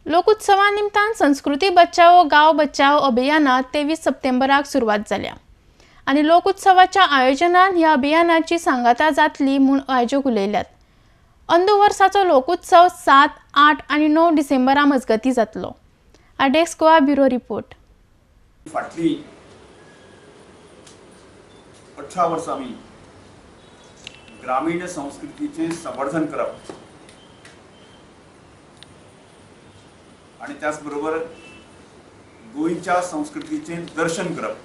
लोकोत्सवा निमतान संस्कृती बचाओ गांव बचाओ अभियानात 23 सप्टेंबराक सुरवात जाल्या आनी लोकोत्सवाच्या आयोजनान ह्या अभियानाची सांगाता जातली म्हूण आयोजक उलयल्यात. अंदू वर्साचो लोकोत्सव 7, 8 आनी 9 डिसेंबरा मजगतीं जातलो. आडेक्स गोवा ब्युरो रिपोर्ट. फाटली 18 वर्सां आमी ग्रामीण संस्कृतीचें संवर्धन करप आनी त्याच बरोबर गोंयच्या संस्कृतीचें दर्शन करप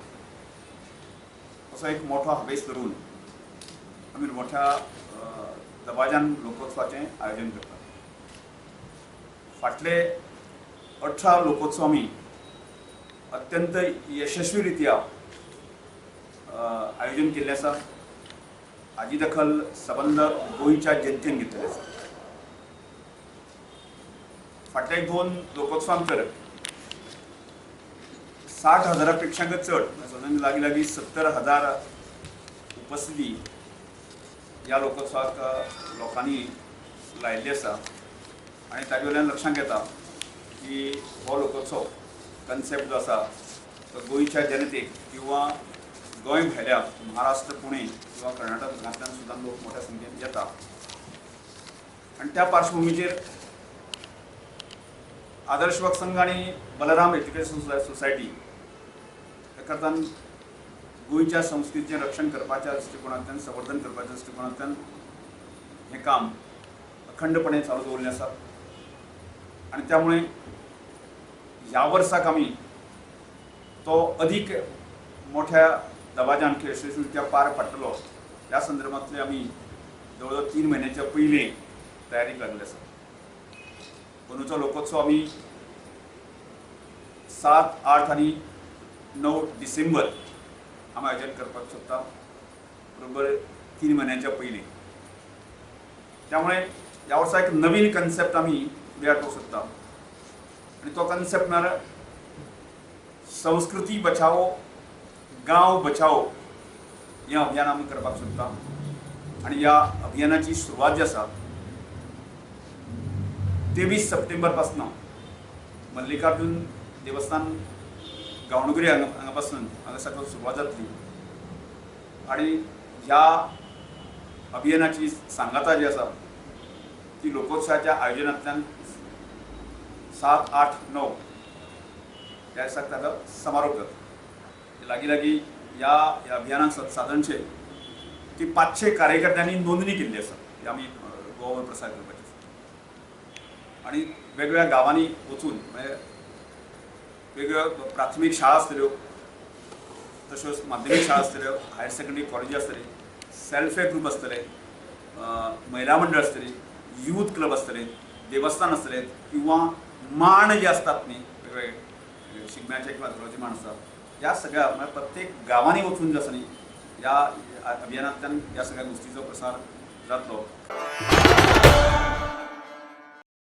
असो एक मोठो हावेस धरून आमी मोठ्या दबाज्यान लोकोत्सवाचें आयोजन करतात. फाटले 18 लोकोत्सव आमी अत्यंत यशस्वी रित्या आयोजन केल्लें आसा. हाजी दखल सबंद गोंयच्या जनतेन घेतलेली आसा. फाटल्या 2 लोकोत्सवांत तर 60,000 पेक्षा चड, सादारण लागीं लागीं 70,000 उपस्थिती ह्या लोकोत्सवाक लोकांनी लायिल्ली आसा. आनी ताजे वयल्यान लक्षांत येता की हो लोकोत्सव कन्सेप्ट जो आसा तो गोंयच्या जनतेक किंवा गोंय भायल्या महाराष्ट्र, पुणे किंवा कर्नाटक हांगांतल्यान सुद्दां लोक मोठ्या संख्येन येता. आनी त्या पार्श्वभुमीचेर आदर्श युवक संघ आनी बलराम एज्युकेशन सोसायटी करतान गोंयच्या संस्कृतीचें रक्षण करपाच्या दृश्टिकोणांतल्यान, संवर्धन करपाच्या दृश्टिकोणांतल्यान हें काम अखंडपणे चालू दवरिल्लें आसा. आनी त्यामुळे ह्या वर्साक आमी तो अदीक मोठ्या दबाज्यान यशस्वीरित्या पार पाडटलो ह्या संदर्भांतले आमी जवळ जवळ 3 म्हयन्याच्या पयलीं तयारीक लागले आसा. अंदूचो लोकोत्सव आमी 7, 8 आनी 9 डिसेंबर आमी आयोजन करपाक सोदता, बरोबर 3 म्हयन्याच्या पयलीं. त्यामुळे ह्या वर्सा एक नवीन कन्सेप्ट आमी फुडें हाडपाक सोदता आनी तो कन्सेप्ट म्हळ्यार संस्कृती बचाओ गांव बचाओ हें अभियान आमी करपाक सोदता. आनी ह्या अभियानाची सुरवात जी आसा 23 सप्टेंबर पासून मल्लिकार्जुन देवस्थान गांवडोंगरी हांगा पासून हांगा साकून सुरवात जातली. आनी ह्या अभियानाची सांगाता जी आसा ती लोकोत्सवाच्या आयोजनांतल्यान 7, 8, 9 ह्या दिसाक ताका समारोप जाता. लागीं लागीं ह्या अभियानाक सादारणशे ती 500 कार्यकर्त्यांनी नोंदणी केल्ली आसा ती आमी गोवा प्रसार करपाची आसा. आनी वेगवेगळ्या गांवांनी वचून म्हणजे वेगवेगळ्यो प्राथमीक शाळा आसतल्यो, तश्योच माध्यमीक शाळा आसतल्यो, हायर सेकंडरी कॉलेजी आसतली, सेल्फ हेल्प ग्रूप आसतले, महिला मंडळ आसतली, यूथ क्लब आसतले, देवस्थान आसतले किंवा मांड जे आसतात न्ही वेगवेगळे शिगम्याचे किंवा धोलाचे मांड आसतात, ह्या सगळ्या म्हळ्यार प्रत्येक गांवांनी वचून जे आसा न्ही ह्या अभियानांतल्यान ह्या सगळ्या गोश्टीचो प्रसार जातलो.